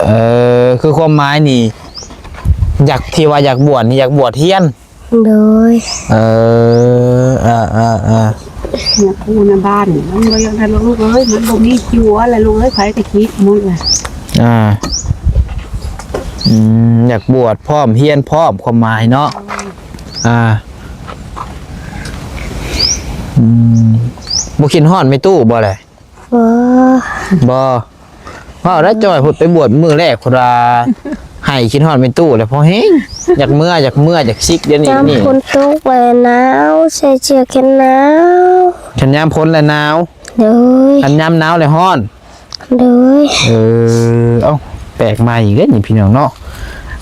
ເອີ ຄືຄວາມໝາຍນີ້ ຢາກ ທີ່ວ່າຢາກບວດນີ້ ຢາກບວດຮຽນ. ໂດຍ ເອີ ເອີ ເອີ ເອີ ຢາກຢູ່ໃນບ້ານ ມັນບໍ່ຢາກໄດ້ ລູກເອີຍ ມັນບໍ່ມີຜົວແລ້ວ ລູກເອີຍ ໃຜກໍຄິດໝົດແຫຼະ. ອ່າ ອືມ ຢາກບວດພ້ອມ ຮຽນພ້ອມ ຄວາມໝາຍເນາະ. ອ່າ ອືມ ບໍ່ຄິດຮອດແມ່ຕູ້ບໍ່ແຫຼະ? ບໍ່ ບໍ່ ເວົ້າໄດ້ຈ່ອຍພຸ້ນ ໄປບວດມື້ແລກພຸ້ນວ່າ ໃຫ້ຄິດຮອດແມ່ຕູ້ແລ້ວພໍແຮງ ຢາກເມືອ ຢາກເມືອ ຢາກຊິກ ດຽວນີ້ຍາມຝົນຕົກແລ້ວໜາວ ໃສ່ເສື້ອແຂນໜາວ ຄັນຍາມຝົນແລ້ວໜາວ. ໂດຍ ຄັນຍາມໜາວແລ້ວຮ້ອນ. ໂດຍ ເອີ ເອົ້າ ແປກໃໝ່ອີກເດ້ນີ້ພີ່ນ້ອງເນາະ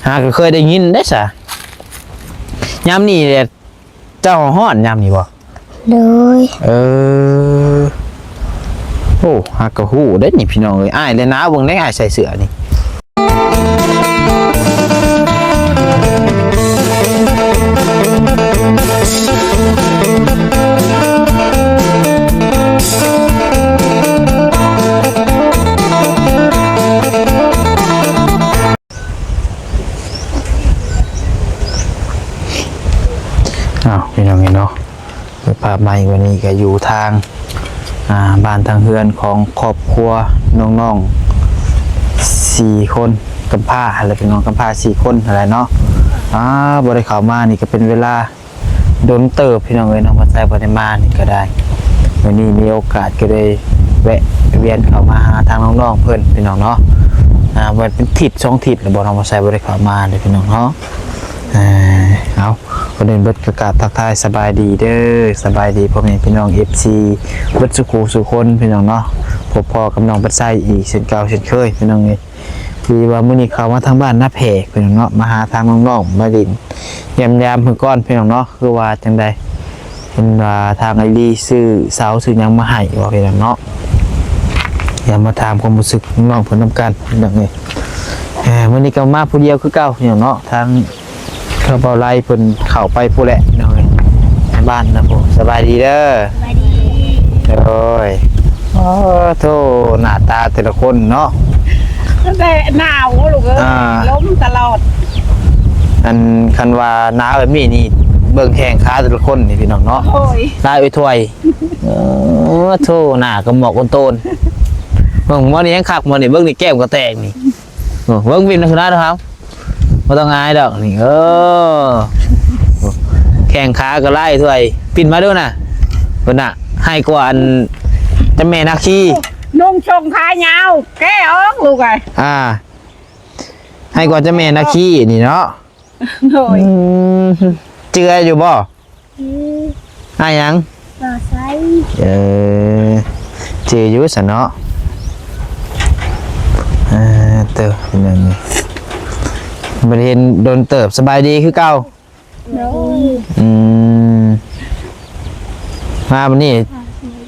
ຫາກໍເຄີຍໄດ້ຍິນເດ້ສະ ຍາມນີ້ແຫຼະ ເຈົ້າຮ້ອນຍາມນີ້ບໍ່? ໂດຍ ເອີ ໂອ້ ຫາກໍຮູ້ເດ້ນີ້ພີ່ນ້ອງເອີຍ ອ້າຍແລະໜາວ ເບິ່ງເດ້ ອ້າຍໃສ່ເສື້ອນີ້. ອ້າວ ພີ່ນ້ອງເອີຍເນາະ ເປີດພາບໃໝ່ ວັນນີ້ກໍຢູ່ທາງ ອ່າ ບ້ານທາງເຮືອນຂອງຄອບຄົວນ້ອງໆ ສີ່ຄົນ ກຳພ້າຫັ້ນແຫຼະ ພີ່ນ້ອງ ກຳພ້າສີ່ຄົນຫັ້ນແຫຼະເນາະ. ອ່າ ບໍ່ໄດ້ເຂົ້າມານີ້ກໍເປັນເວລາ ດົນເຕີບພີ່ນ້ອງເອີຍເນາະ ບໍ່ໃສ່ ບໍ່ໄດ້ມານີ້ກໍໄດ້. ມື້ນີ້ມີໂອກາດກໍໄດ້ແວະວຽນເຂົ້າມາຫາທາງນ້ອງໆເພິ່ນພີ່ນ້ອງເນາະ. ອ່າ ເປັນທິດສອງທິດແລ້ວບໍ່ເນາະ ບໍ່ໃສ່ ບໍ່ໄດ້ເຂົ້າມາເດ້ພີ່ນ້ອງເນາະ. ເອີ ເອົາ ກ່ອນອື່ນເບິດກໍກາບທັກທາຍສະບາຍດີເດີ ສະບາຍດີພໍ່ແມ່ພີ່ນ້ອງ ເອັຟຊີ ເບິດສູ່ຄູ່ສູ່ຄົນພີ່ນ້ອງເນາະ. ພົບພໍ້ກັບນ້ອງບັດໄຊອີກເຊັ່ນເກົ່າເຊັ່ນເຄີຍພີ່ນ້ອງເອີຍ. ທີ່ວ່າມື້ນີ້ເຂົ້າມາທາງບ້ານນາແພກພີ່ນ້ອງເນາະ ມາຫາທາງນ້ອງໆ ມາຫຼິ້ນຢ້ຽມຢາມເພິ່ນກ່ອນພີ່ນ້ອງເນາະ. ຄືວ່າຈັ່ງໃດ ເຫັນວ່າທາງອ້າຍລີຊື້ເສົາຊື້ຫຍັງມາໃຫ້ວ່າພີ່ນ້ອງເນາະ. ຢາກມາຖາມຄວາມຮູ້ສຶກນ້ອງເພິ່ນນຳກັນພີ່ນ້ອງເອີຍ. ເອີ ມື້ນີ້ກໍມາຜູ້ດຽວຄືເກົ່າພີ່ນ້ອງເນາະ ທາງ ເຂົາເບົາໄລເພິ່ນເຂົ້າໄປພຸ້ນແຫຼະພີ່ນ້ອງເອີຍ ໃນບ້ານນະພຸ້ນ. ສະບາຍດີເດີ. ສະບາຍດີ. ໂດຍ. ໂອ້ໂທ້ ໜ້າຕາແຕ່ລະຄົນເນາະ ແຕ່ໜາວລູກເອີຍ. ອ່າ ລົມຕະຫຼອດ. ອັນ ຄັນວ່າໜາວແບບນີ້ນີ້ ເບິ່ງແຂ້ງຂາແຕ່ລະຄົນນີ້ພີ່ນ້ອງເນາະ. ໂອ້ຍ ລາຍອວຍຖ້ວຍ. ເອີ ໂທ້ ໜ້າກະໝອກໂອນໂຕນ. ເບິ່ງໝໍນີ້ຍັງຄັກ ໝໍນີ້ ເບິ່ງນີ້ແກ້ມກະແຕກນີ້. ເອີ ເບິ່ງວິນນະຄືນາເນາະ. ບໍ່ຕ້ອງອາຍດອກນີ້. ເອີ ແຂ້ງຂາກໍລາຍຖ້ວຍ ປິ່ນມາດູນະ. ເພິ່ນນະ ໃຫ້ກວ່າອັນເຈົ້າແມ່ນາຄີ. ນຸ່ງຊົງຂາຍາວ ແກ້ອອກລູກເອີຍ. ອ່າ ໃຫ້ກວ່າເຈົ້າແມ່ນາຄີນີ້ເນາະ. ໂດຍ. ອືມ ເຈື່ອຢູ່ບໍ່? ອືມ ອ້າຍຫຍັງ? ບໍ່ໃສ່. ເອີ ຈື່ຢູ່ຊັ້ນເນາະ. ເອີ ເຕີ ເປັນຫຍັງນີ້ ບໍ່ໄດ້ເຫັນດົນເຕີບ. ສະບາຍດີຄືເກົ່າ? ໂດຍ. ອືມ ມາມື້ນີ້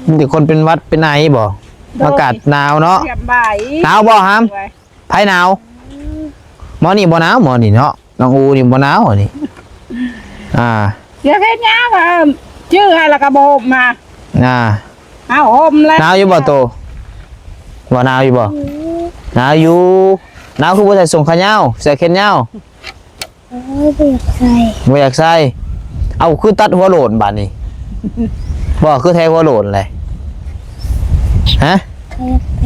ມີແຕ່ຄົນເປັນຫວັດເປັນໄອບໍ່? ໂດຍ. ອາກາດໜາວເນາະ. ສະບາຍ. ໜາວບໍ່ຫຳ? ໂດຍ. ໃຜໜາວ? ໝໍນີ້ບໍ່ໜາວ ໝໍນີ້ເນາະ. ນ້ອງອູນີ້ບໍ່ໜາວອັນນີ້. ອ່າ ເສຍເພັດຫຍັງວ່າ ຈື່ໃຫ້ແລ້ວກໍບໍ່ຫົບມາ. ອ່າ ເອົາຫົບແລ້ວ. ໜາວຢູ່ບໍ່ໂຕ? ບໍ່ໜາວຢູ່ບໍ່? ອືມ ໜາວຢູ່. ໜາວຄືບໍ່ໃສ່ສົ້ງຂາຍາວ ເສື້ອແຂນຍາວ? ໂອ້ຍ ບໍ່ຢາກໃສ່. ບໍ່ຢາກໃສ່. ເອົາ ຄືຕັດຫົວໂຫຼນບາດນີ້. ບໍ່ ຄືແທຫົວໂຫຼນແຫຼະ. ຮະ? ຂ້ອຍຢາກແທ.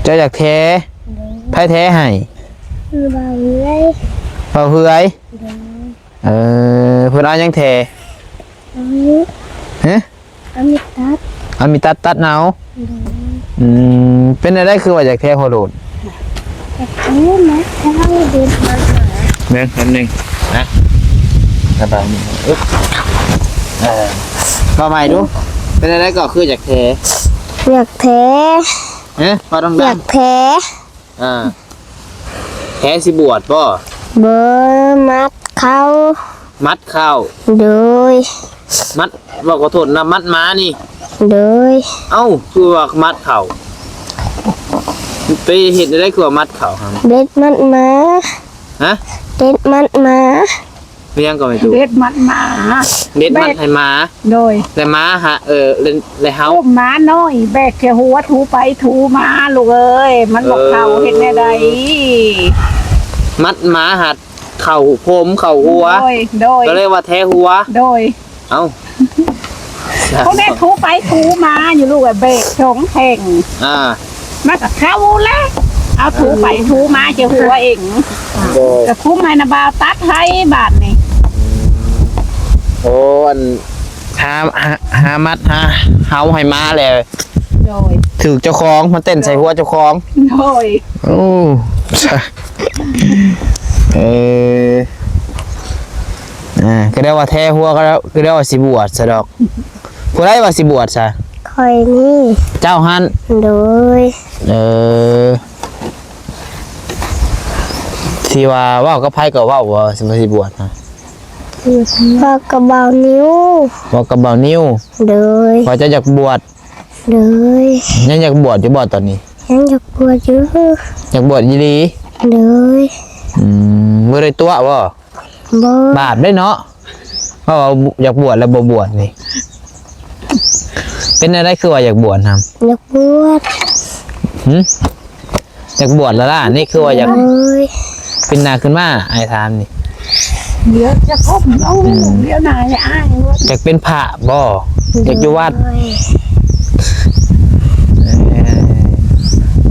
ເຈົ້າຢາກແທ? ໂດຍ. ໃຜແທໃຫ້? ບ່າວເຮືອຍ. ບ່າວເຮືອຍ? ໂດຍ. ເອີ ເພິ່ນເອົາຫຍັງແທ? ເອົາ ຮະ? ເອົາມີດຕັດ. ເອົາມີດຕັດ ຕັດເອົາ. ໂດຍ. ອືມ ເປັນແນວໃດຄືວ່າຢາກແທຫົວໂຫຼນ? ຢາກແທມັດເອົາເດັດມັດໝາ. ເບິ່ງ ແປັບໜຶ່ງນະ ສະບາຍດີ. ອຶບ ເອີ ເວົ້າໃໝ່ດູ ເປັນແນວໃດກໍຄືຢາກແທ? ຢາກແທ. ຮະ? ເວົ້າດັງໆ. ຢາກແທ. ອ່າ ແທຊິບວດບໍ່? ບໍ່ ມັດເຂົ້າ. ມັດເຂົ້າ. ໂດຍ. ມັດ ເວົ້າຂໍໂທດນະ ມັດໝານີ້. ໂດຍ. ເອົ້າ ຄືວ່າມັດເຂົ້າ? ໄປເຮັດແນວໃດຄືວ່າມັດເຂົ້າຫັ້ນ? ເດັດມັດໝາ. ຮະ? ເດັດມັດໝາ. ເປັນຫຍັງກໍແມ່ຕູ້? ເບັດມັດໝາ ເບັດມັດໃຫ້ໝາ. ໂດຍ ແລ້ວໝາຫາ ເອີ ແລ້ວເຮົາ ອຸ້ມໝານ້ອຍ ແບກແຄ່ຫົວ ຖູໄປຖູມາ ລູກເອີຍ ມັນບໍ່ເຂົ້າ ເອີ ເຮັດແນວໃດ? ມັດໝາຫາເຂົ້າຜົມເຂົ້າຫົວ. ໂດຍ ໂດຍ ກໍເລີຍວ່າແທຫົວ. ໂດຍ ເອົ້າ ເຂົາແມ່ຖູໄປຖູມາຢູ່ລູກເອີຍ ແບກສອງແທ່ງ ອ່າ ມັນກໍເຂົ້າແລ້ວ ເອົາຖູໄປຖູມາຈະຫົວເອງ ກໍຄຸມໃຫ້ນະບ່າວຕັດໃຫ້ບາດນີ້. ໂອ້ ອັນ ຫາ ຫາ ຫາມັດຫາເຫົາໃຫ້ມາແລ້ວ ໂດຍ ຖືກເຈົ້າຂອງ ມາເຕັ້ນໃສ່ຫົວເຈົ້າຂອງ. ໂດຍ ໂອ້ ເອີ ອ່າ ກໍໄດ້ວ່າແທຫົວ ກໍໄດ້ ກໍໄດ້ວ່າຊິບວດຊະດອກ. ຜູ້ໃດວ່າຊິບວດຊະ? ຂ້ອຍນີ້ ເຈົ້າຫັ້ນ? ໂດຍ ເອີ ທີ່ວ່າເວົ້າກັບໃຜກໍເວົ້າບໍ່ ວ່າຊິບວດນະ? ເວົ້າກັບບ່າວນິວ. ເວົ້າກັບບ່າວນິວ? ໂດຍ ວ່າເຈົ້າຢາກບວດ? ໂດຍ ຍັງຢາກບວດຢູ່ບໍ່ຕອນນີ້? ຍັງຢາກບວດຢູ່. ຢາກບວດອີ່ຫຼີ? ໂດຍ ອືມ ບໍ່ໄດ້ຕົວະບໍ່? ບໍ່ ບາບເດ້ເນາະ ເພາະວ່າຢາກບວດແລ້ວບໍ່ບວດນີ້. ເປັນແນວໃດຄືວ່າຢາກບວດນຳ? ຢາກບວດ. ຫຶ? ຢາກບວດລະລະ ນີ້ຄືວ່າຢາກ ໂດຍ ປິ່ນໜ້າຂຶ້ນມາ ອ້າຍຖາມນີ້. ດຽວຈະກົ້ມລົງ ອືມ ດຽວໜ້າໃຫ້ອ້າຍເບິ່ງ. ຢາກເປັນພະບໍ່? ໂດຍ ຢາກຢູ່ວັດ?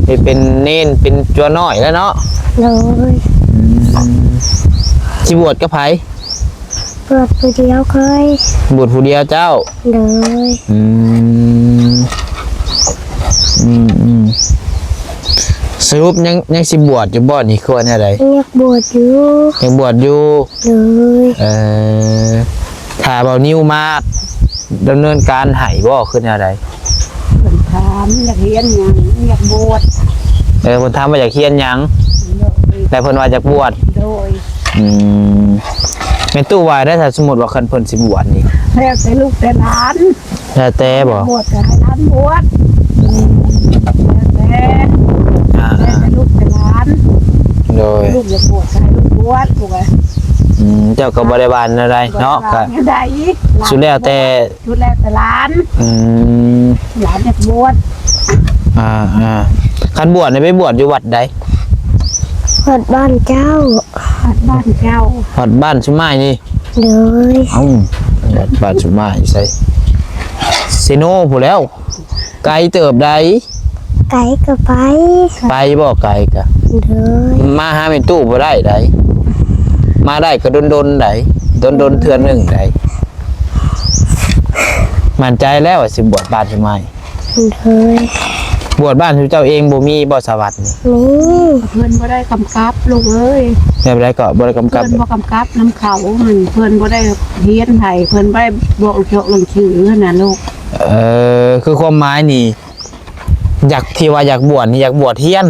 ເອີ ໄປເປັນເນນ ເປັນຈົວນ້ອຍແລ້ວເນາະ? ໂດຍ ອືມ ຊິບວດກັບໃຜ? ບວດຜູ້ດຽວຂ້ອຍ. ບວດຜູ້ດຽວເຈົ້າ? ໂດຍ ອືມ ອືມໆ ສະຫຼຸບຍັງ ຍັງຊິບວດຢູ່ບໍ່ນີ້ ຄືວ່າແນວໃດ? ຍັງຢາກບວດຢູ່. ຍັງບວດຢູ່? ໂດຍ ເອີ ຖ້າບ່າວນິວມາດຳເນີນການໃຫ້ບໍ່ ຄືແນວໃດ? ເພິ່ນຖາມຢາກຮຽນຫຍັງ ຢາກບວດ. ເອີ ເພິ່ນຖາມວ່າຢາກຮຽນຫຍັງ? ໂດຍ ແລ້ວເພິ່ນວ່າຢາກບວດ. ໂດຍ ອືມ ແມ່ຕູ້ວ່າໄດ້ ຖ້າສົມມຸດວ່າຄັນເພິ່ນຊິບວດນີ້? ແລ້ວແຕ່ລູກແຕ່ຫຼານ. ແລ້ວແຕ່ບໍ່? ບວດກໍໃຫ້ຫຼານບວດ. ອືມ ແລ້ວແຕ່ ອ່າ ແລ້ວແຕ່ລູກແຕ່ຫຼານ. ໂດຍ ລູກຢາກບວດກໍໃຫ້ລູກບວດ ລູກເອີຍ. ອືມ ເຈົ້າກໍບໍ່ໄດ້ວ່າແນວໃດເນາະ ກໍສຸດແລ້ວແຕ່ ສຸດແລ້ວແຕ່ຫຼານ. ອືມ ຫຼານຢາກບວດ. ອ່າໆ ຄັນບວດນີ້ໄປບວດຢູ່ວັດໃດ? ວັດບ້ານເຈົ້າ. ວັດບ້ານເຈົ້າ. ວັດບ້ານສຸມາຍນີ້? ໂດຍ ເອົ້າ ວັດບ້ານສຸມາຍຢູ່ໃສ? ເຊໂນພຸ້ນແຫຼ້ວ ໄກເຕີບໃດ. ໄກກໍໄປ. ໄປບໍ່? ໄກກະ ໂດຍ ມາຫາແມ່ຕູ້ບໍ່ໄດ້ໃດ. ມາໄດ້ກໍດົນໆໃດ ດົນໆເທື່ອໜຶ່ງໃດ. ໝັ້ນໃຈແລ້ວວ່າຊິບວດບ້ານສຸມາຍ? ໂດຍ ບວດບ້ານເຈົ້າເອງບໍ່ມີບໍ່ ສະຫວັດນີ້? ມີ ເພິ່ນບໍ່ໄດ້ກຳກັບລູກເອີຍ. ແນວໃດກໍບໍ່ໄດ້ກຳກັບ? ເພິ່ນບໍ່ກຳກັບນຳເຂົາຫັ້ນ ເພິ່ນບໍ່ໄດ້ຮຽນໃຫ້ ເພິ່ນບໍ່ໄດ້ບອກເຈາະເລື່ອງຊື່ຫັ້ນນະລູກ. ເອີ ຄືຄວາມໝາຍນີ້ ຢາກ ທີ່ວ່າຢາກບວດນີ້ ຢາກບວດຮຽນ?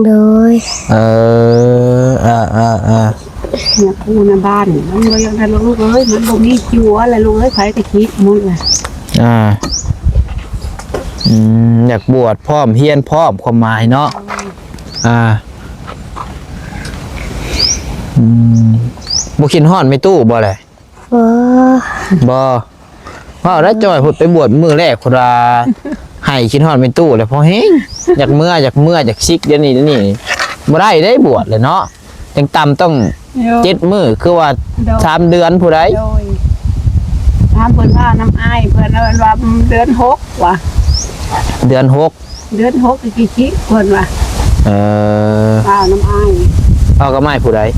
ໂດຍ ເອີ ອາໆໆ ຢາກຢູ່ນຳບ້ານ ມັນບໍ່ຢາກໄດ້ລູກເອີຍ ມັນບໍ່ມີຜົວແລ້ວລູກເອີຍ ໃຜກໍຄິດໝົດແຫຼະ. ອ່າ ອືມ ຢາກບວດພ້ອມຮຽນພ້ອມ ຄວາມໝາຍເນາະ. ອ່າ ອືມ ບໍ່ຄິດຮອດແມ່ຕູ້ບໍ່ແຫຼະ? ບໍ່ ບໍ່ ເວົ້າໄດ້ ຈ່ອຍພຸ້ນໄປບວດມື້ແລກພຸ້ນວ່າ ໃຫ້ຄິດຮອດແມ່ຕູ້ແຫຼະ ພໍແຮງ ຢາກເມືອ ຢາກເມືອ ຢາກຊິກ ດຽວນີ້ ດຽວນີ້ ບໍ່ໄດ້ເດ້ ບວດແຫຼະເນາະ. ຈັ່ງຕ່ຳຕ້ອງ ໂດຍ ເຈັດມື້ ຄືວ່າ ໂດຍ ສາມເດືອນຜູ້ໃດ. ໂດຍ ຖາມເພິ່ນວ່ານຳອ້າຍ ເພິ່ນເອີ້ນວ່າເດືອນຫົກວ່າ ເດືອນຫົກ ເດືອນຫົກກິກິ ເພິ່ນວ່າ. ເອີ ເວົ້ານຳອ້າຍ. ເວົ້າກັບອ້າຍຜູ້ໃດ? ອ້າຍ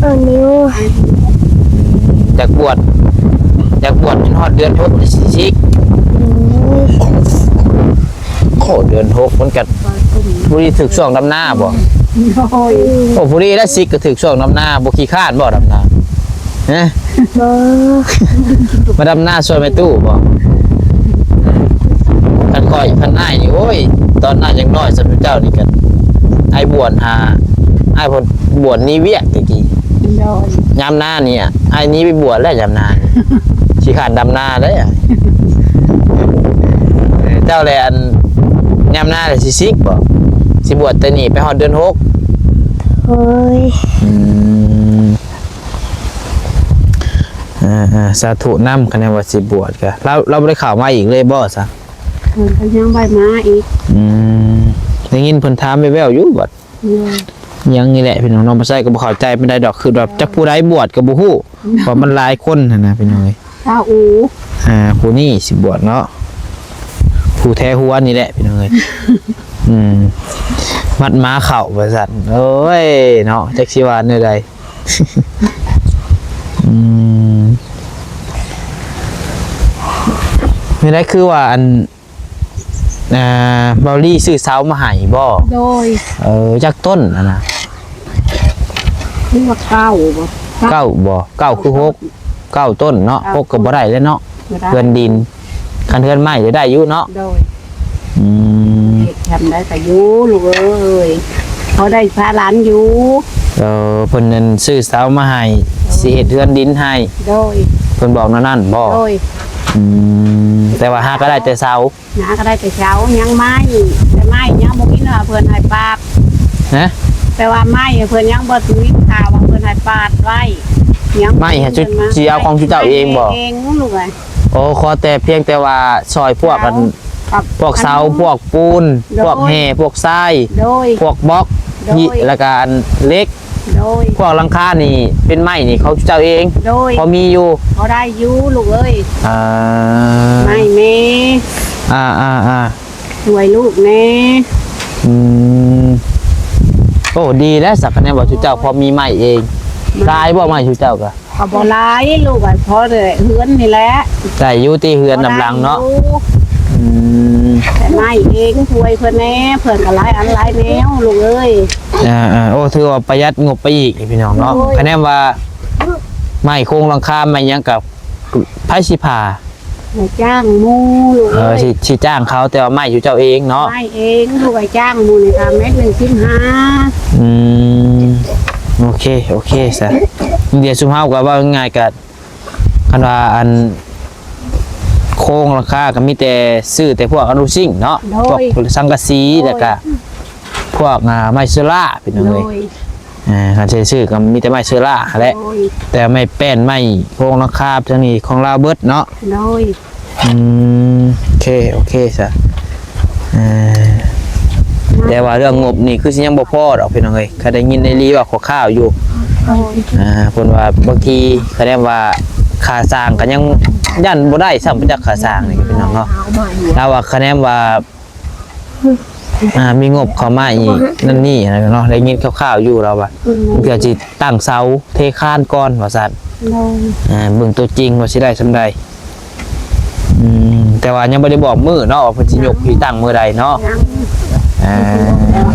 ອ້າຍນິວ. ຢາກບວດ ຢາກບວດຈົນຮອດເດືອນຫົກ ຊິຊິກ. ໂອ້ ເດືອນຫົກມັນກະ ພໍດີຖືກຊ່ວງດຳນາບໍ່? ໂດຍ ໂອ້ ພໍດີແລ້ວ ຊິກກໍຖືກຊ່ວງດຳນາ ບໍ່ຂີ້ຄ້ານບໍ່ດຳນາ? ຮະ? ບໍ່ ມາດຳນາຊ່ວຍແມ່ຕູ້ບໍ່? ຄັນຂ້ອຍ ຄັນອ້າຍນີ້ ໂອ້ຍ ຕອນອ້າຍຍັງນ້ອຍສ່ຳເຈົ້ານີ້ກະ ອ້າຍບວດຫາ ອ້າຍເພິ່ນບວດໜີວຽກແຕ່ກີ້. ໂດຍ ຍາມນານີ້ ອ້າຍໜີໄປບວດແລ້ວ ຍາມນານີ້ ຂີ້ຄ້ານດຳນາເດ້. ເຈົ້າແຫຼະ ອັນ ຍາມນາແຫຼະຊິຊິກບໍ່? ຊິບວດແຕ່ນີ້ໄປຮອດເດືອນຫົກ. ໂອ້ຍ ອືມ ອ່າໆ ສາທຸນຳ ຄັນແມ່ນວ່າຊິບວດກະ ລາວ ລາວບໍ່ໄດ້ເຂົ້າມາອີກເລີຍບໍ່ຊະ? ເພິ່ນກໍຍັງບໍ່ມາອີກ. ອືມ ໄດ້ຍິນເພິ່ນຖາມແວ່ວໆຢູ່ບັດ. ຍັງນີ້ແຫຼະພີ່ນ້ອງ ນ້ອງປາໄຊກໍບໍ່ເຂົ້າໃຈປານໃດດອກ ຄືແບບຈັກຜູ້ໃດບວດກໍບໍ່ຮູ້ ເພາະມັນຫຼາຍຄົນຫັ້ນນະພີ່ນ້ອງເອີຍ. ຊາອູ ອ່າ ຜູ້ນີ້ຊິບວດເນາະ ຜູ້ແທ້ຫົວນີ້ແຫຼະພີ່ນ້ອງເອີຍ. ອືມ ມັດໝາເຂົ້າວ່າຊັ້ນ. ໂອ້ຍເນາະ ຈັກຊິວ່າແນວໃດ. ອືມ ແນວໃດ ຄືວ່າອັນ ອ່າ ເບົາລີຊື້ເສົາມາໃຫ້ບໍ່? ໂດຍ. ເອີ ຈັກຕົ້ນຫັ້ນນະ? ຄືວ່າເກົ້າບໍ່? ເກົ້າບໍ່? ເກົ້າຄືຫົກ? ເກົ້າຕົ້ນເນາະ. ເກົ້າຕົ້ນ ຫົກກໍບໍ່ໄດ້ແລ້ວເນາະ. ບໍ່ໄດ້. ເຮືອນດິນ ຄັນເຮືອນໄມ້ໄດ້ຢູ່ເນາະ. ໂດຍ. ອືມ ເຮັດທຳໄດ້ກໍຢູ່ລູກເອີຍ ພໍໄດ້ພາຫຼານຢູ່. ເອີ ເພິ່ນນັ້ນຊື້ເສົາມາໃຫ້ ໂດຍ ຊິເຮັດເຮືອນດິນໃຫ້. ໂດຍ. ເພິ່ນບອກແນວນັ້ນບໍ່? ໂດຍ. ອືມ ແຕ່ວ່າຫາກໍໄດ້ແຕ່ເສົາ ຫາກໍໄດ້ແຕ່ເສົາ ຍັງໄມ້ ແຕ່ໄມ້ຍັງບໍ່ມີເນາະ ເພິ່ນໃຫ້ປາດ. ຮະ? ແຕ່ວ່າໄມ້ເພິ່ນຍັງບໍ່ມີຂ່າວວ່າເພິ່ນໃຫ້ປາດໄວ້. ຍັງ ໄມ້ຫາ ຊິເອົາຂອງຊຸເຈົ້າເອງບໍ່? ເອງລູກເອີຍ. ໂອ້ ຂໍແຕ່ພຽງແຕ່ວ່າຊ່ອຍພວກອັນ ເສົາ ກັບພວກເສົາ ອັນ ພວກປູນ ໂດຍ ພວກແຮ່ ພວກຊາຍ ໂດຍ ພວກບລັອກ ໂດຍ ແລ້ວກະອັນເຫຼັກ ໂດຍ ພວກຫຼັງຄານີ້ເປັນໄມ້ນີ້ຂອງເຈົ້າເອງ? ໂດຍ ພໍມີຢູ່ ພໍໄດ້ຢູ່ລູກເອີຍ. ອ່າ ໄມ້ແມ່ ອ່າໆໆ ຊ່ວຍລູກແດ່. ອືມ ໂອ້ ດີແລ້ວ ສັກຄະແນນວ່າຊຸເຈົ້າພໍມີໄມ້ເອງ. ໄມ້ ຫຼາຍບໍ່ໄມ້ຊຸເຈົ້າກະ? ກໍບໍ່ຫຼາຍລູກ ກໍພໍໄດ້ເຮືອນນີ້ແຫຼະ. ໄດ້ຢູ່ຕິເຮືອນນຳຫຼັງເນາະ? ພໍໄດ້ຢູ່. ອືມ ແຕ່ໄມ້ເອງຊ່ວຍເພິ່ນແດ່ ເພິ່ນກໍຫຼາຍອັນຫຼາຍແນວລູກເອີຍ. ອ່າໆ ໂອ້ ຖືວ່າປະຢັດງົບໄປອີກພີ່ນ້ອງເນາະ. ໂດຍ ຄະແນນວ່າໄມ້ໂຄງຫຼັງຄາ ໄມ້ຫຍັງກໍ ໃຜຊິຜ່າ? ໄປຈ້າງໝູ່ລູກເອີຍ. ເອີ ຊິ ຊິຈ້າງເຂົາ ແຕ່ວ່າໄມ້ຢູ່ເຈົ້າເອງເນາະ? ໄມ້ເອງລູກ ໄປຈ້າງໝູ່ນີ້ກໍແມັດໜຶ່ງສິບຫ້າ. ອືມ ໂອເຄ ໂອເຄຊະ. ດຽວຊຸມເຮົາກໍເວົ້າງ່າຍໆ ກໍຄັນວ່າອັນໂຄງຫຼັງຄາກໍມີແຕ່ຊື້ແຕ່ພວກອະລູຊິງເນາະ. ໂດຍ ພວກສັງກະສີ. ໂດຍ ແລ້ວກໍພວກ ອ່າ ໄມ້ເຊື້ອລາ ພີ່ນ້ອງເອີຍ. ໂດຍ ອ່າ ຄັນຊິຊື້ກໍມີແຕ່ໄມ້ເຊື້ອລາຫັ້ນແຫຼະ. ໂດຍ ແຕ່ໄມ້ແປ້ນ ໄມ້ໂຄງຫຼັງຄາ ທັງນີ້ຂອງລາວເບິດເນາະ? ໂດຍ ອືມ ໂອເຄ ໂອເຄຊະ. ອ່າ ແຕ່ວ່າເລື່ອງງົບນີ້ຄືຊິຍັງບໍ່ພໍດອກພີ່ນ້ອງເອີຍ ກໍໄດ້ຍິນໄດ້ລີວ່າຄ່າວໆຢູ່. ໂດຍ ອ່າ ເພິ່ນວ່າບາງທີຄະແນນວ່າຄ່າສ້າງກໍຍັງຢ້ານບໍ່ໄດ້ຊ້ຳ ໄປຈັກຄ່າສ້າງນີ້ພີ່ນ້ອງເນາະ. ລາວວ່າຄະແນນວ່າ ອ່າ ມີງົບເຂົ້າມາອີກນັ້ນນີ້ນະເນາະ ໄດ້ຍິນຄ່າວໆຢູ່ລາວວ່າ ເພື່ອຊິຕັ້ງເສົາເທຄານກ່ອນວ່າຊັ້ນ. ໂດຍ ອ່າ ເບິ່ງຕົວຈິງວ່າຊິໄດ້ສ່ຳໃດ. ອືມ ແຕ່ວ່າຍັງບໍ່ໄດ້ບອກມື້ເນາະ ວ່າເພິ່ນຊິຍົກ ຍັງ ທີ່ຕັ້ງມື້ໃດເນາະ. ຍັງ ອ່າ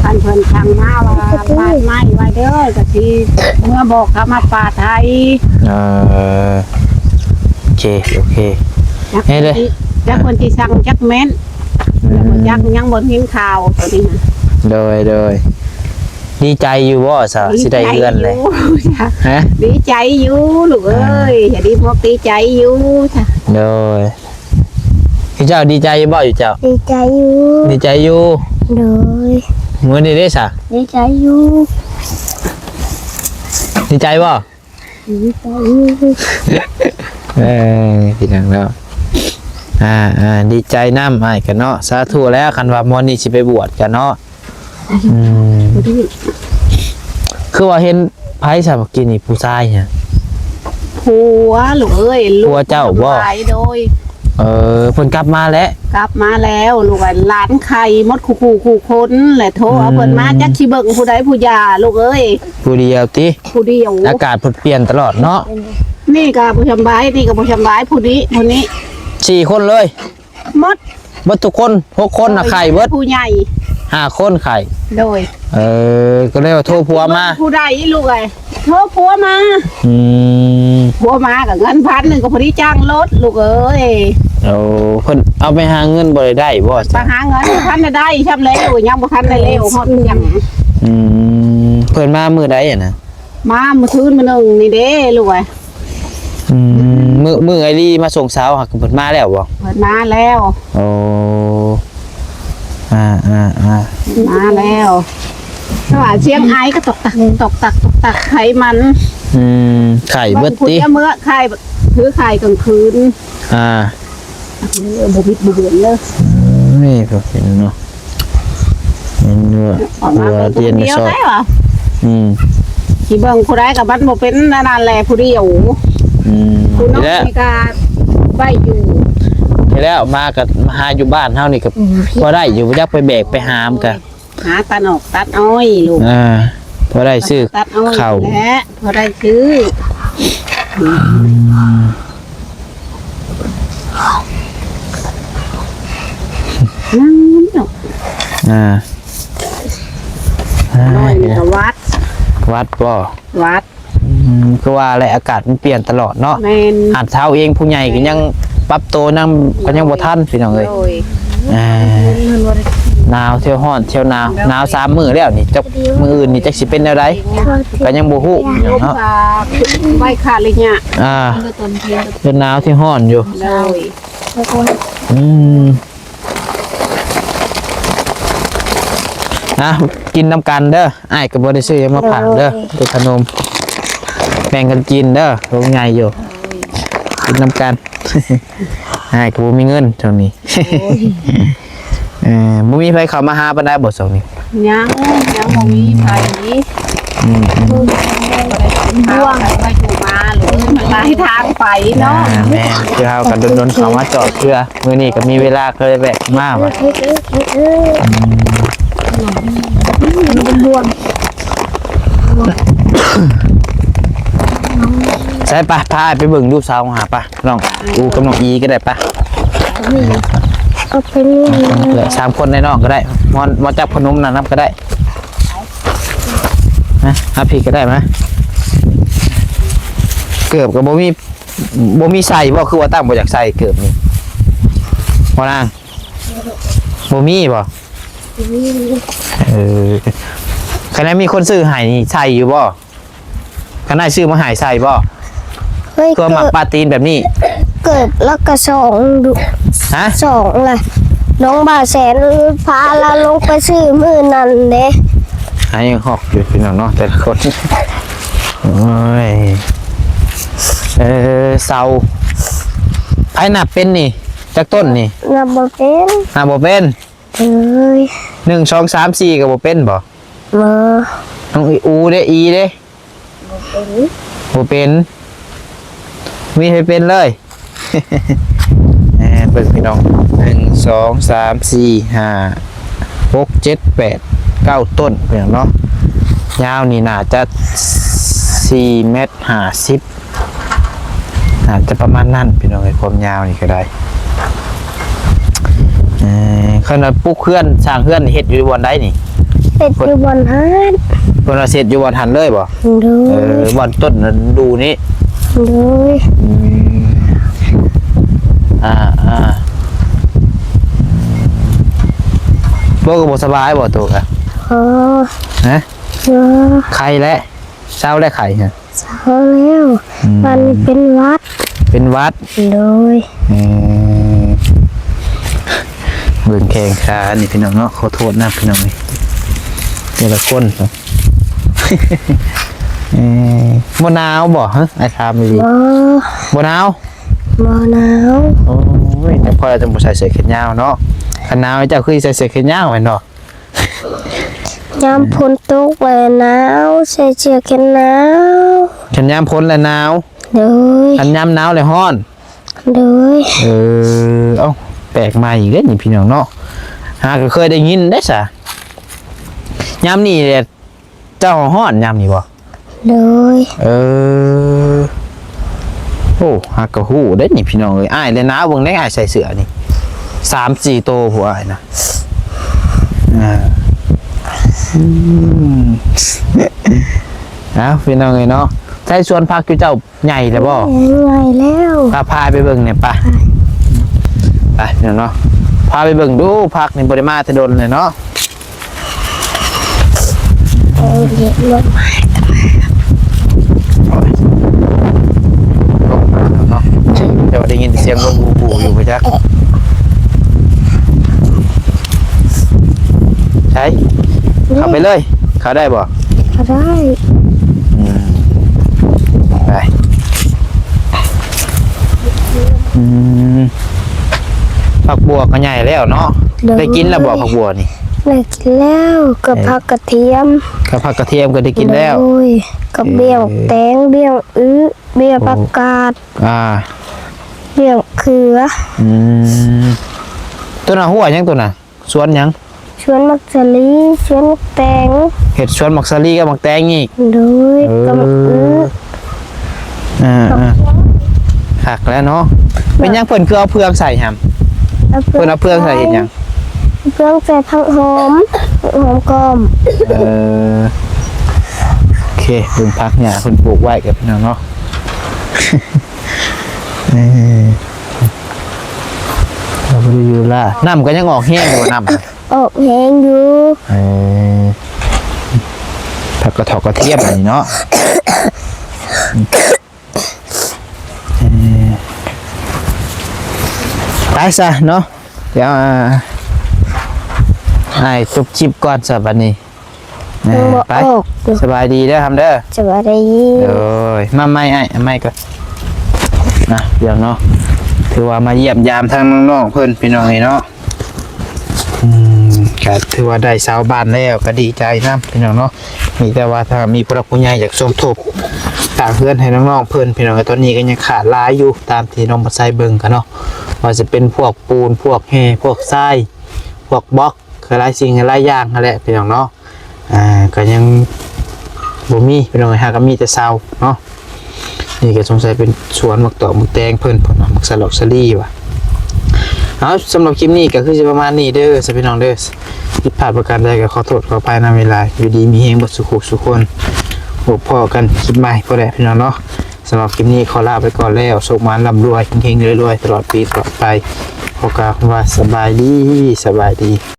ຄັນເພິ່ນສັ່ງມາວ່າປາດໄມ້ໄວ້ເດີ ກໍຊິເມືອບອກເຂົາມາປາດໃຫ້. ເອີ ໂອເຄ ໂອເຄ ຈັກ ເຮັດເລີຍ ຈັກເພິ່ນຊິສັ່ງຈັກແມ່ນ. ອືມ ຍັງບໍ່ ຍັງບໍ່ຍິນຂ່າວຕົວນີ້ນະ. ໂດຍ ໂດຍ ດີໃຈຢູ່ບໍ່ຊະ ຊິໄດ້ເຮືອນແລ້ວ? ຮະ? ດີໃຈຢູ່ລູກເອີຍ. ອ່າ ດີອົກດີໃຈຢູ່ຊະ. ໂດຍ ເຈົ້າດີໃຈຢູ່ບໍ່? ຢູ່ເຈົ້າ ດີໃຈຢູ່ ດີໃຈຢູ່. ໂດຍ ມື້ນີ້ເດ້ຊະ? ດີໃຈຢູ່ ດີໃຈບໍ່? ດີໃຈຢູ່. ເອີ ພີ່ນ້ອງເນາະ ອ່າໆ ດີໃຈນຳອ້າຍກະເນາະ. ສາທຸແລ້ວ ຄັນວ່າມື້ນີ້ຊິໄປບວດກະເນາະ. ອືມ ຄືວ່າເຫັນໃຜຊະເມື່ອກີ້ນີ້ ຜູ້ຊາຍຫະ? ຜົວລູກເອີຍ. ຜົວເຈົ້າບໍ່? ລູກບໍ່ສະບາຍ. ໂດຍ ເອີ ເພິ່ນກັບມາແລ້ວ? ກັບມາແລ້ວລູກເອີຍ. ຫຼານໄຂ້ໝົດຄູ່ຄູ່ຄູ່ຄົນ ແລະໂທເອົາເພິ່ນມາ. ອືມ ຈັກຊິເບິ່ງຜູ້ໃດຜູ້ຢາລູກເອີຍ. ຜູ້ດຽວຕິ? ຜູ້ດຽວ. ອາກາດເພິ່ນປ່ຽນຕະຫຼອດເນາະ. ນີ້ກໍບໍ່ສະບາຍ ນີ້ກໍບໍ່ສະບາຍ ຜູ້ນີ້ ຜູ້ນີ້ ສີ່ຄົນເລີຍ. ໝົດ ເບິດທຸກຄົນ ຫົກຄົນນະ ໂດຍ ໄຂ້ເບິດ. ຜູ້ໃຫຍ່ຫ້າຄົນໄຂ້. ໂດຍ ເອີ ກໍເລີຍວ່າໂທຜົວມາ. ຜູ້ໃດລູກເອີຍ? ໂທຜົວມາ. ອືມ ຜົວມາກໍເງິນພັນໜຶ່ງກໍພໍດີຈ້າງລົດລູກເອີຍ. ໂອ້ ເພິ່ນເອົາໄປຫາເງິນບໍ່ໄດ້ໄດ້ບໍ່? ໄປຫາເງິນບໍ່ທັນໄດ້ໄດ້ຊ້ຳແລ້ວ ຍັງບໍ່ທັນໄດ້ແລ້ວຮອດຫຍັງ. ອືມ ເພິ່ນມາມື້ໃດຫັ້ນນະ? ມາມື້ຄືນມື້ໜຶ່ງນີ້ເດ້ລູກເອີຍ. ອືມ ມື້ ມື້ໄອລີມາສົ່ງເສົາຫາ ເພິ່ນມາແລ້ວບໍ່? ເພິ່ນມາແລ້ວ. ໂອ້ ອ່ ອ່າໆ ມາແລ້ວ ແຕ່ວ່າສຽງໄອກໍຕອກຕັກ ຕອກຕັກ ຕອກຕັກ ໄຂມັນ ອືມ ໄຂ້ເບິດຕິ ບາງຄົນກໍເມື່ອ ໄຂ້ ຄືໄຂ້ກາງຄືນ ອ່າ ເອີ ບໍ່ບິດບໍ່ເບືອນເດີ ນີ້ກໍເຫັນເນາະ ເຫັນຢູ່ວ່າ ອອກມາ ຫົວ ເບິ່ງ ຕຽນ ໄດ້ຫວາ ອືມ ຊິເບິ່ງຜູ້ໃດກໍມັນບໍ່ເປັນອັນນັ້ນແຫຼະ ຜູ້ດຽວ ອືມ ຜູ້ນ້ອຍນີ້ກໍໄດ້ຢູ່ ແລ້ວມາກໍມາຫາຢູ່ບ້ານເຮົານີ້ກໍ ອືມ ພໍໄດ້ຢູ່ ບໍ່ຈັກໄປແບກໄປຫາມກໍ ຫາຕັດອອກຕັດອ້ອຍລູກ ອ່າ ພໍໄດ້ຊື້ ຕັດອ້ອຍ ເຂົ້າ ແຫຼະ ພໍໄດ້ຊື້ ອືມ ນັ້ນເນາະ ອ່າ ນ້ອຍນີ້ກໍຫວັດ ຫວັດບໍ່? ຫວັດ ອືມ ຄືວ່າແຫຼະ ອາກາດມັນປ່ຽນຕະຫຼອດເນາະ ແມ່ນ ຫາດເຮົາເອງຜູ້ໃຫຍ່ກໍຍັງ ແມ່ນ ປັບໂຕນຳ ກໍຍັງບໍ່ທັນ ໂດຍ ພີ່ນ້ອງເອີຍ ໂດຍ ອ່າ ໜາວເທື່ອຮ້ອນເທື່ອໜາວ ໂດຍ ໜາວສາມມື້ແລ້ວນີ້ ຈັກມື້ອື່ນນີ້ຈັກຊິເປັນແນວໃດ ໂດຍ ກໍຍັງບໍ່ຮູ້ເນາະ ໄວ້ຄາດໄລຍະ ອ່າ ເດືອນໜາວເທື່ອຮ້ອນຢູ່ ໂດຍ ອືມ ອ່ະ ກິນນຳກັນເດີ ອ້າຍກໍບໍ່ໄດ້ຊື້ຫຍັງມາຝາກເດີ ໂດຍ ເປັນຂະໜົມ ແບ່ງກັນກິນເດີ ໂຮງໃຫຍ່ຢູ່ ກິນນຳກັນ ອ້າຍກໍບໍ່ມີເງິນຊ່ວງນີ້ ໂອ້ຍ ເອີ ບໍ່ມີໃຜເຂົ້າມາຫາປານໃດບໍ່ຊ່ວງນີ້? ຍັງ ຍັງບໍ່ມີໃຜນີ້ ອືມໆ ບໍ່ໄດ້ໂທມາເລີຍ ມັນຫຼາຍທາງໄປເນາະ ອ່າ ແມ່ນ ຄືເຮົາກໍດົນໆເຂົ້າມາຈອດເທື່ອ ມື້ນີ້ກໍມີເວລາກໍເລີຍແວະມາວ່າ ອືມ ໃສ່ປະ ພາອ້າຍໄປເບິ່ງດູສາວຫາປະ ນ້ອງອູກັບນ້ອງອີກໍໄດ້ປະ ເອົາໄປນີ້ ເອີ ສາມຄົນໃນນ້ອງກໍໄດ້ ມອນ ມອນຈັບຂະໜົມນັ້ນນຳກໍໄດ້ ມາ ມາພີ້ກໍໄດ້ມາ ເກີບກໍບໍ່ມີ ບໍ່ມີໃສ່ບໍ່ ຄືວ່າຕັ້ງບໍ່ຢາກໃສ່ເກີບນີ້ ບໍ່ນາງ ບໍ່ມີບໍ່? ບໍ່ມີ ເອີ ຄັນໃດມີຄົນຊື້ໃຫ້ນີ້ໃສ່ຢູ່ບໍ່? ຄັນອ້າຍຊື້ມາໃຫ້ໃສ່ບໍ່? ເຮີ້ຍ ຄືວ່າມັກປາຕີນແບບນີ້ ເກີບລະກະສອງດຸ ຮະ? ສອງລະ ນ້ອງບ່າວແສນພາລາວລົງໄປຊື້ມື້ນັ້ນເດ້ ຫາຍັງຮອກຢູ່ພີ່ນ້ອງເນາະ ແຕ່ລະຄົນ ໂອ້ຍ ເອີ ເຊົາ ໃຜນັບເປັນນີ້? ຈັກຕົ້ນນີ້? ນັບບໍ່ເປັນ ນັບບໍ່ເປັນ ເອີຍ ໜຶ່ງ ສອງ ສາມ ສີ່ ກໍບໍ່ເປັນບໍ່? ບໍ່ ນ້ອງອີ ອູເດ້ ອີເດ້? ບໍ່ເປັນ ບໍ່ເປັນ ມີໃຜເປັນເລີຍ ເອີ ເບິ່ງພີ່ນ້ອງ ໜຶ່ງ ສອງ ສາມ ສີ່ ຫ້າ ຫົກ ເຈັດ ແປດ ເກົ້າ ຕົ້ນ ພີ່ນ້ອງເນາະ ຍາວນີ້ໜ້າຈະ ສີ່ແມັດຫ້າສິບ ອາດຈະປະມານນັ້ນພີ່ນ້ອງເອີຍ ຄວາມຍາວນີ້ກໍໄດ້ ເອີ ຄັນວ່າປຸກເຮືອນ ສ້າງເຮືອນເຮັດຢູ່ບ່ອນໃດນີ້? ເຮັດຢູ່ບ່ອນຫັ້ນ ເພິ່ນວ່າເຮັດຢູ່ບ່ອນຫັ້ນເລີຍບໍ່? ໂດຍ ເອີ ບ່ອນຕົ້ນດູນີ້ ໂດຍ ອືມ ອ່າ ອ່າ ບໍ່ ກໍບໍ່ສະບາຍບໍ່ໂຕກະ? ອໍ ຮະ? ບໍ່ ໄຂ້ແລ້ວ ເຊົາແລ້ວໄຂ້ຮະ? ເຊົາແລ້ວ ອືມ ມັນເປັນຫວັດ ເປັນຫວັດ ໂດຍ ເອີ ເບິ່ງແຂ້ງຂານີ້ພີ່ນ້ອງເນາະ ຂໍໂທດນຳພີ່ນ້ອງເອີຍ ແຕ່ລະຄົນ ເອີ ບໍ່ໜາວບໍ່? ຮະ ອ້າຍຖາມອີ່ຫຼີ ບໍ່ ບໍ່ໜາວ ບໍ່ໜາວ ໂອ້ຍ ຈັ່ງພໍຈັ່ງບໍ່ໃສ່ເສື້ອແຂນຍາວເນາະ ຄັນໜາວເຈົ້າຄືໃສ່ເສື້ອແຂນຍາວແມ່ນບໍ່? ຍາມຝົນຕົກແລ້ວໜາວ ໃສ່ເສື້ອແຂນໜາວ ຄັນຍາມຝົນແລ້ວໜາວ ໂດຍ ຄັນຍາມໜາວແລ້ວຮ້ອນ ໂດຍ ເອີ ເອົ້າ ແປກໃໝ່ອີກເດ້ນີ້ພີ່ນ້ອງເນາະ ຫາກໍເຄີຍໄດ້ຍິນເດ້ສະ ຍາມນີ້ແຫຼະ ເຈົ້າຮ້ອນຍາມນີ້ບໍ່? ໂດຍ ເອີ ໂອ້ ຫາກະຮູ້ເດ້ນີ້ພີ່ນ້ອງເອີຍ ອ້າຍແລະໜາວ ເບິ່ງແດ່ ອ້າຍໃສ່ເສື້ອນີ້ ສາມສີ່ໂຕຜູ້ອ້າຍນະ ອ່າ ອືມ ເອົ້າ ພີ່ນ້ອງເອີຍເນາະ ໃສ່ສວນຜັກຢູ່ເຈົ້າ ໃຫຍ່ແລ້ວບໍ່? ໃຫຍ່ແລ້ວ ພາ ພາໄປເບິ່ງແດ່ປະ ໄປ ໄປພີ່ນ້ອງເນາະ ພາໄປເບິ່ງດູ ຜັກນີ້ບໍ່ໄດ້ມາແຕ່ດົນແລ້ວເນາະ ເອີ ເຮັດລົງມາ ໂອ້ຍ ລົງມາແລ້ວເນາະ ແຕ່ວ່າໄດ້ຍິນສຽງລົມບູໆຢູ່ບໍ່ຈັກ. ເຂົ້າໄປເລີຍ ເຂົ້າໄດ້ບໍ່? ກໍໄດ້ ອືມ ໄປ ອືມ ຜັກບົວກໍໃຫຍ່ແລ້ວເນາະ. ໂດຍ ໄດ້ກິນແລ້ວບໍ່ຜັກບົວນີ້? ໄດ້ກິນແລ້ວ ກັບ ເອີ ຜັກກະທຽມ ກັບຜັກກະທຽມກໍໄດ້ກິນແລ້ວ. ໂດຍ ກັບ ເອີ ບ້ຽງແຕງ ບ້ຽງອຶ ບ້ຽງ ໂອ້ ຜັກກາດ ອ່າ ບ້ຽງເຂືອ. ອືມ ໂຕນັ້ນຮົ້ວຫຍັງໂຕນັ້ນ? ສວນຫຍັງ? ສວນໝາກສາລີ ສວນໝາກແຕງ. ເຮັດສວນໝາກສາລີກັບໝາກແຕງອີກ? ໂດຍ ເອີ ກັບໝາກອຶ ອ່າໆ ຄັກແລ້ວເນາະ. ເນາະ ເປັນຫຍັງເພິ່ນຄືເອົາເຟືອງໃສ່ຫັ້ນ? ເອົາເຟືອງ ເພິ່ນເອົາເຟືອງໃສ່ເຮັດຫຍັງ? ເຟືອງໃສ່ຜັກຫອມ ຜັກຫອມປ້ອມ. ເອີ ໂອເຄ ເບິ່ງຜັກຫຍ້າເພິ່ນປູກໄວ້ກັບພີ່ນ້ອງເນາະ. ເອີ ເຮົາບໍ່ໄດ້ຢູ່ລາ ນ້ຳກໍຍັງອອກແຮງຢູ່ບໍ່ ນ້ຳ? ອອກແຮງຢູ່. ເອີ ຜັກກະເທາະກະທຽມອັນນີ້ເນາະ. ເອີ ໄປຊະເນາະ ດຽວ ອ່າ ອ້າຍຈົບຄລິບກ່ອນຊະບັດນີ້. ເອີ ຍັງບໍ່ ໄປ ອອກຢູ່. ສະບາຍດີເດີ ຄຳເດີ ສະບາຍດີ. ໂດຍ ມາໃໝ່ອ້າຍ ມາໃໝ່ກ່ອນນະ. ດຽວເນາະ ຖືວ່າມາຢ້ຽມຢາມທາງນ້ອງໆເພິ່ນ ພີ່ນ້ອງເອີຍເນາະ. ອືມ ກະຖືວ່າໄດ້ຊາວບ້ານແລ້ວ ກະດີໃຈນຳ ພີ່ນ້ອງເນາະ. ມີແຕ່ວ່າຖ້າມີຜູ້ຫຼັກຜູ້ໃຫຍ່ຢາກສົມທົບສ້າງເຮືອນໃຫ້ນ້ອງໆເພິ່ນ ພີ່ນ້ອງເອີຍ ຕອນນີ້ກໍຍັງຂາດຫຼາຍຢູ່ ຕາມທີ່ນ້ອງບໍ່ໃສ່ເບິ່ງກັນເນາະ ວ່າຈະເປັນພວກປູນ ພວກແຮ່ ພວກຊາຍ ພວກບລັອກ ຫຼາຍສິ່ງຫຼາຍຢ່າງຫັ້ນແຫຼະ ພີ່ນ້ອງເນາະ. ອ່າ ກໍຍັງບໍ່ມີ ພີ່ນ້ອງເອີຍ ຫາກໍມີແຕ່ເສົາເນາະ. ນີ້ກໍສົງໄສເປັນສວນໝາກຕອກໝາກແຕງເພິ່ນ ເພິ່ນວ່າໝາກສະຫຼອກສະຫຼີວ່າ. ເອົາ ສຳລັບຄລິບນີ້ກໍຄືຊິປະມານນີ້ເດີ ຊະ ພີ່ນ້ອງເດີ. ຜິດພາດປະການໃດກໍຂໍໂທດຂໍອະໄພນຳຫຼາຍໆ. ຢູ່ດີມີແຮງເບິດສູ່ຄູ່ສູ່ຄົນ. ພົບພໍ້ກັນຄລິບໃໝ່ພຸ້ນແຫຼະ ພີ່ນ້ອງເນາະ. ສຳລັບຄລິບນີ້ຂໍລາໄປກ່ອນແລ້ວ. ໂຊກໝານລ່ຳລວຍ ເຮັງໆລວຍໆ ຕະຫຼອດປີຕະຫຼອດໄປ. ຂໍກ່າວຄຳວ່າສະບາຍດີ ສະບາຍດີ.